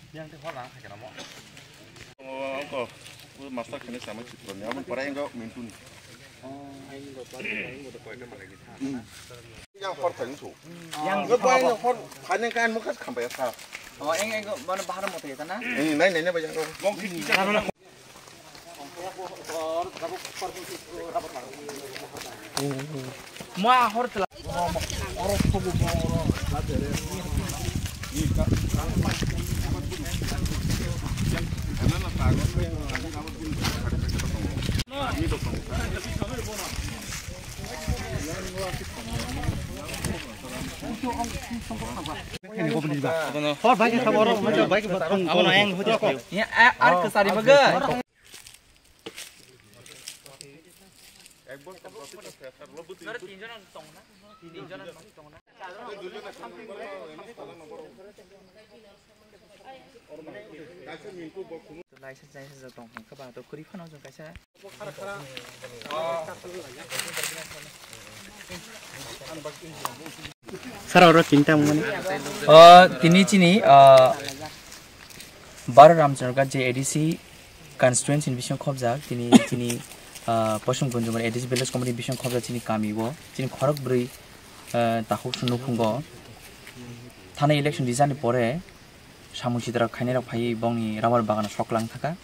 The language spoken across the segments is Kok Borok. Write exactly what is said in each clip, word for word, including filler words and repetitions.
Yang te hor lang thakira mo. Oh, angko. Master kene sama chitro ni. Amun para yang kau mintu ni. Yang hor thang tu. Yang hor thang kan mukas kampai sa. Oh, yang yang mana bahar mo tu ya na? Ini nai nai nai bayar. Ma hor tla. Hor bai ke sabor, bai ke batang. Abo na yang hoja. Ya, ar ke sari bagai. Laisa, laisa tong kha ba to kuri phano jong kaisa. Sara oro tinta mani. O tini chini, ah, Baro Ramchandra je A D C constituency ni bising khobjak, tini chini, ah, Poshung Gunjumani A D C village committee bising khobjak chini kami o, chini khorok bwrwi, ah, takhuk sung nukhungo. Thana election result ni pore samung sitra khainai rok phaiwi bongni rubber bagano soklang thaka.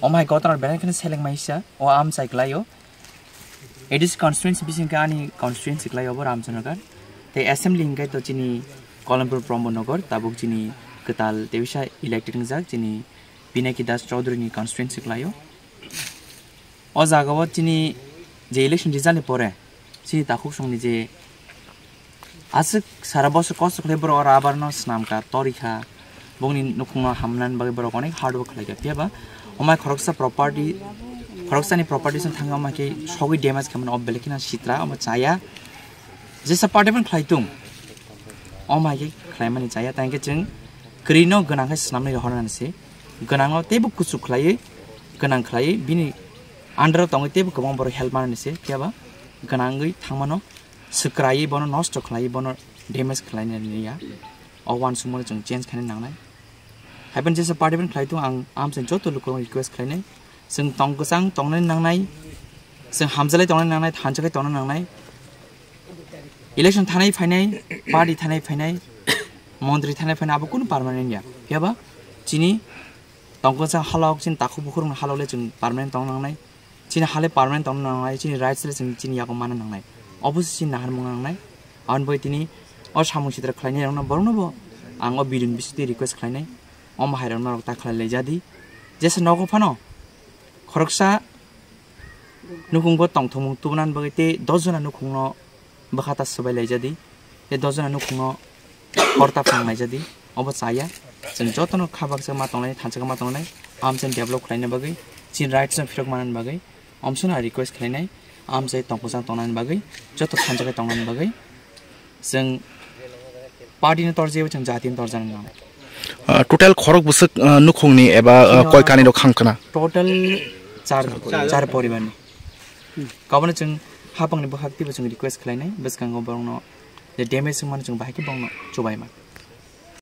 Omo hai gotna belai kheno seleng maisa, o amchai kwlaio. A D C constituency bising khe ani constituency kwlaio bo Ramchandragarh. Tei assembly hinkhe to chini Kolampur Brahmanagar, tabuk chini kwtal tebisa elected wngjak chini Pinaki Das Chaudhury ni constituency kwlaio. O jaga o chini je election result ni pore, chini takhuk songni je aswk sara bosor kosto khlai borok oro abar no swnam kha, tori kha, bongni nukhung no hamnani bagwi borok onek hard work khlai kha. Phiya ba omo hai khoroksa property, khoroksani property song thangwi omo hai khe sogwi damage khaimani, o belai kheno sitra, omo chaya. Jesa party phano khlai tung, omo hai khe khlaimani chaya, tei hwnkhe chwng kwrwi no gwnang khe swnamwi rohornani se, gwnang no teibo kuchuk khlaiwi, gwnang khlaiwi, bini under o tongwi teibo kwbang borok help manani se, phiya ba gwnangwi thangmano. Swkraiwi bono nosto khlaiwi bono damage khlainani ya. O uansukmano chwng change khaina nangnai. Haiphano jesa party phano khlai tongo, ang amchai joto lukurokno request khlainai. Chwng tong kwchang tongnani nangnai, chwng hamjalai tongnani nangnai, thansa khe tongna nangnai. Election thanai phainai, party thanai phainai, montri thanai phainai, abo kunu permanent ya. Phiya ba chini tong kwchang halok, chini takhuk bukhurokni halok le chwng permanent tongna nangnai. Chini hale permanent tongna nangnai, chini rights le chwng chini yago mana nangnai. Obo se chini naharmung nangnai. Aboni bagwi tini o samung sitra khlainai rokno borokno bo ang o video ni bisingtwi request khlainai. Omo hai rok norok ta khlai lai jadi. Jesa nogo phano khoroksa nukhung bo tongthokmung tubunani bagwi tei dos jona nukhungno bwkha ta swbai lai jadi. Tei dos jona nukhungno hor ta phang lai jadi. Obo chaya. Chwng jotono kha baksa ma tongnai, thansa ma tongnai. Amchai develop khlaina bagwi, chini rights no phirok manani bagwi. Amswkno request khlainai, amchai tongkwchang tongnani bagwi, joto thansa khe tongnani bagwi. Chwng party no torjaya, chwng jati no torjana nangnai. Ah, total khorok bwswk, ah, nukhungni eba, ah, koi kani rok khang khna? Total char, char poribarni. Kabono chwng hapangni bwkhak twibo chwng request khlainai, bwskango borokno je damage wngmani chwng bahai khe borokno chubaima.